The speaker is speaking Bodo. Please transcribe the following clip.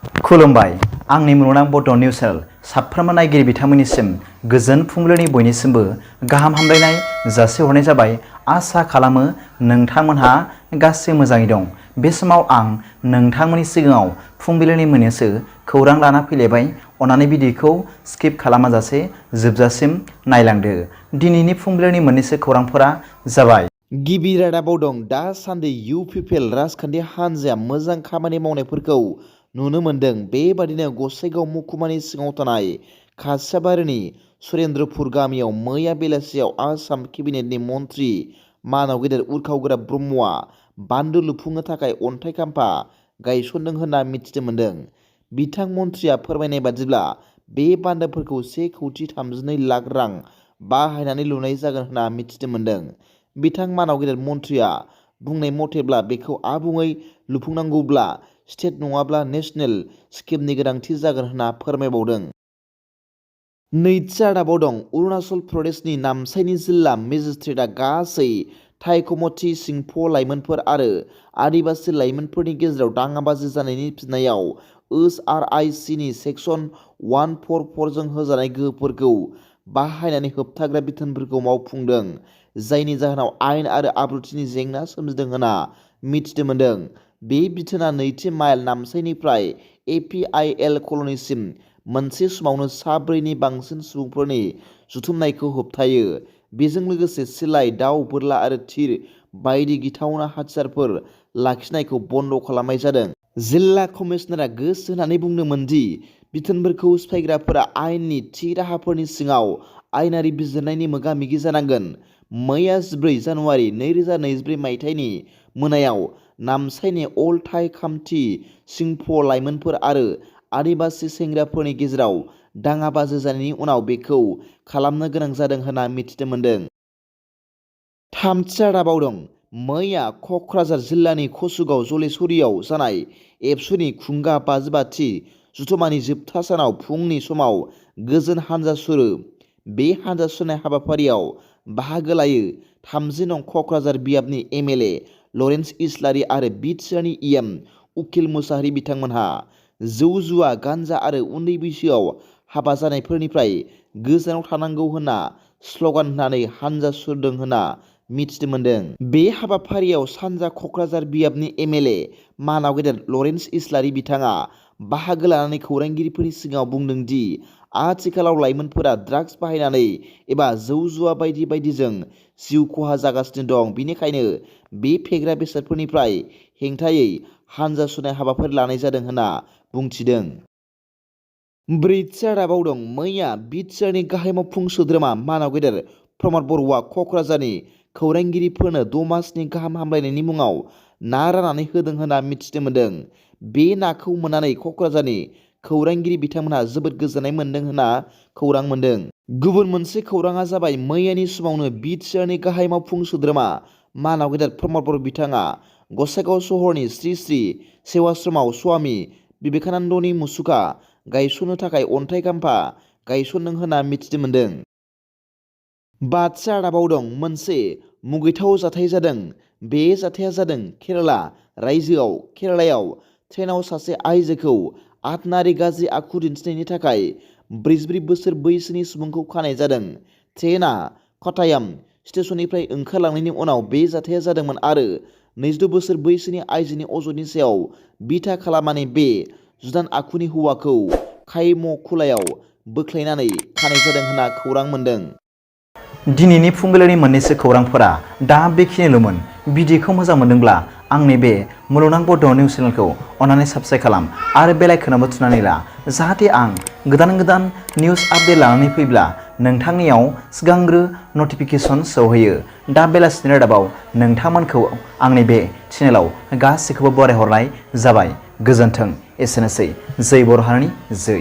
खुलुमबाय आंनि मुलुगनां बड' निउस चेनेल साफ्रोमबो नायगिरि बिथांमोननिसिम गोजोन फुंबिलिनि बयनिसिमबो गाहाम हामलायनाय जासिहरनाय जाबाय। आसा खालामो नोंथांमोनहा गासै मोजाङै दं। बे समाव आं नोंथांमोननि सिगाङाव फुंबिलिनि मोननैसो खौरां लाना फैलायबाय। अन्नानै भिडिअखौ स्किप खालामाजासे जोबजासिम नायलांदो। दिनैनि फुंबिलिनि मोननैसो खौरांफोरा जाबाय। गिबि रादाबाव दं दासान्दि UPPL राजखान्थि हान्जाया मोजां खामानि मावनायफोरखौ नुनो मोन्दों। बेबादिनो गसाइगाव महकुमानि सिङाव थानाय खासियाबारिनि सुरेन्द्रपुर गामियाव मैया बेलासियाव आसाम केबिनेटनि मन्थ्रि मानाव गेदेर उरखावग्रा ब्रह्मआ बान्दो लुफुंनो थाखाय अन्थाइ खाम्फा गायसनदों होनना मिथिनो मोन्दों। बिथां मन्थ्रिया फोरमायनाय बादिब्ला बे बान्दोफोरखौ 1,32 लाख रां बाहायनानै लुनाय जागोन होनना मिथिनो मोन्दों। बिथां मानाव गेदेर मन्थ्रिया बुंनाय मथेब्ला बेखौ आबुङै लुफुंनांगौब्ला स्टेट नङाब्ला नेशनेल स्किमनि गोनांथि जागोन होनना फोरमायबावदों। नैथि रादाबाव दं अरुणाचल प्रदेशनि नामसाइनि जिल्ला मेजिस्ट्रेटआ गासै थाइकमथि सिंफ लाइमोनफोर आरो आदिबासि लाइमोनफोरनि गेजेराव दाङाबाजि जानायनि फिननायाव SRICनि सेक्सन 144 जों होजानाय गोहोफोरखौ बाहायनानै होबथाग्रा बिथोनफोरखौ मावफुंदों, जायनि जाहोनाव आयेन आरो आब्रुथिनि जेंना सोमजिदों होनना मिथिनो मोन्दों। बे बिथोना नैथि माइल नामसाइनिफ्राय APIL कल'निसिम मोनसे समावनो 4नि बांसिन सुबुंफोरनि जुथुमनायखौ होबथायो। बेजों लोगोसे सिलाइ, दाउ, बोरला आरो थिर बायदि गिथावना हाथियारफोर लाखिनायखौ बन्द' खालामनाय जादों। जिल्ला कमिशनारआ गोसो होनानै बुंदोंमोन दि बिथोनफोरखौ सिफायग्राफोरा आयेननि थि राहाफोरनि सिङाव आयेनारि बिजिरनायनि मोगा-मोगि जानांगोन। मैया 14 जानुवारि 2024 मायथाइनि मोनायाव नामसाइनि अल थाइ खामथि सिंफ लाइमोनफोर आरो आदिबासि सेंग्राफोरनि गेजेराव दाङाबाजि जानायनि उनाव बेखौ खालामनो गोनां जादों होनना मिथिनो मोन्दों। थामथि रादाबाव दं मैया क'क्राझार जिल्लानि कसुगाव जलेश्वरीआव जानाय एबसुनि खुंगा 55थि जथुम्मानि जोबथा सानाव फुंनि समाव गोजोन हानजा सुरो। बे हानजा सुरनाय हाबाफारियाव बाहागो लायो 30 नं क'क्राझार बियाबनि MLA लरेन्स इस्लारि आरो बिटिआरनि EM उकिल मुसाहारि बिथांमोनहा जौ जुवा, गान्जा आरो उन्दै बैसोआव हाबा जानायफोरनिफ्राय गोजानाव थानांगौ होनना स्लगान होनानै हानजा सुरदों होनना मिथिनो मोन्दों। बे हाबाफारियाव सानजा क'क्राझार बियाबनि MLA मानाव गेदेर लरेन्स इस्लारि बिथाङा बाहागो लानानै खौरांगिरिफोरनि सिगाङाव बुंदों दि आथिखालाव लाइमोनफोरा ड्राग्स बाहायनानै एबा जौ जुवा बायदि बायदिजों जिउ खहा जागासिनो दं। बेनिखायनो बे फेग्रा बेसादफोरनिफ्राय हेंथायै हानजा सुरनाय हाबाफारि लानाय जादों होनना बुंथिदों। ब्रैथि रादाबाव दं मैया बिटिआरनि गाहाय मावफुं सोद्रोमा मानाव गेदेर प्रमद बर'आ क'क्राझारनि खौरांगिरिफोरनो 6 मासनि गाहाम हामलायनायनि मुङाव ना राननानै होदों होनना मिथिनो मोन्दों। बे नाखौ मोननानै क'क्राझारनि खौरांगिरि बिथांमोनहा जोबोद गोजोननाय मोन्दों होनना खौरां मोन्दों। गुबुन मोनसे खौराङा जाबाय मैयानि समावनो बिटिआरनि गाहाय मावफुं सोद्रोमा मानाव गेदेर प्रमद बर' बिथाङा गसाइगाव सहरनि श्री श्री सेवाश्रमाव स्वामी बिबेकानन्दनि मुसुखा गायसननो थाखाय अन्थाइ खाम्फा गायसनदों होनना मिथिनो मोन्दों। बाथि रादाबाव दं मोनसे मुगैथाव जाथाय जादों। बे जाथाया जादों केरालायाव ट्रेनाव सासे आइजोखौ आथोनारि गाज्रि आखु दिन्थिनायनि थाखाय 44 बोसोर बैसोनि सुबुंखौ खानाय जादों। ट्रेनआ कटायाम स्टेशननिफ्राय ओंखारलांनायनि उनाव बे जाथाया जादोंमोन आरो 22 बोसोर बैसोनि आइजोनि अजदनि सायाव बिथा खालामनानै बे जुदान आखुनि हौवाखौ खायमखुलायाव बोख्लायनानै खानाय जादों होनना खौरां मोन्दों। दिनैनि फुंबिलिनि मोननैसो खौरांफोरा दा बेखिनिल'मोन। भिडिअखौ मोजां मोनदोंब्ला आंनि बे मुलुगनां बड' निउस चेनेलखौ अन्नानै साबस्क्राइब खालाम आरो बेल आइकनआवबो थुनानै ला, जाहाथे आं गोदान निउस आपडेट लानानै फैब्ला नोंथांनियाव सिगांग्रो नटिफिकेसन सौहैयो। दा बेलासिनि रादाबाव नोंथांमोनखौ आंनि बे चेनेलाव गासैखौबो बरायहरनाय जाबाय। गोजोन्थों। एसेनोसै। जै बर' हारिनि जै।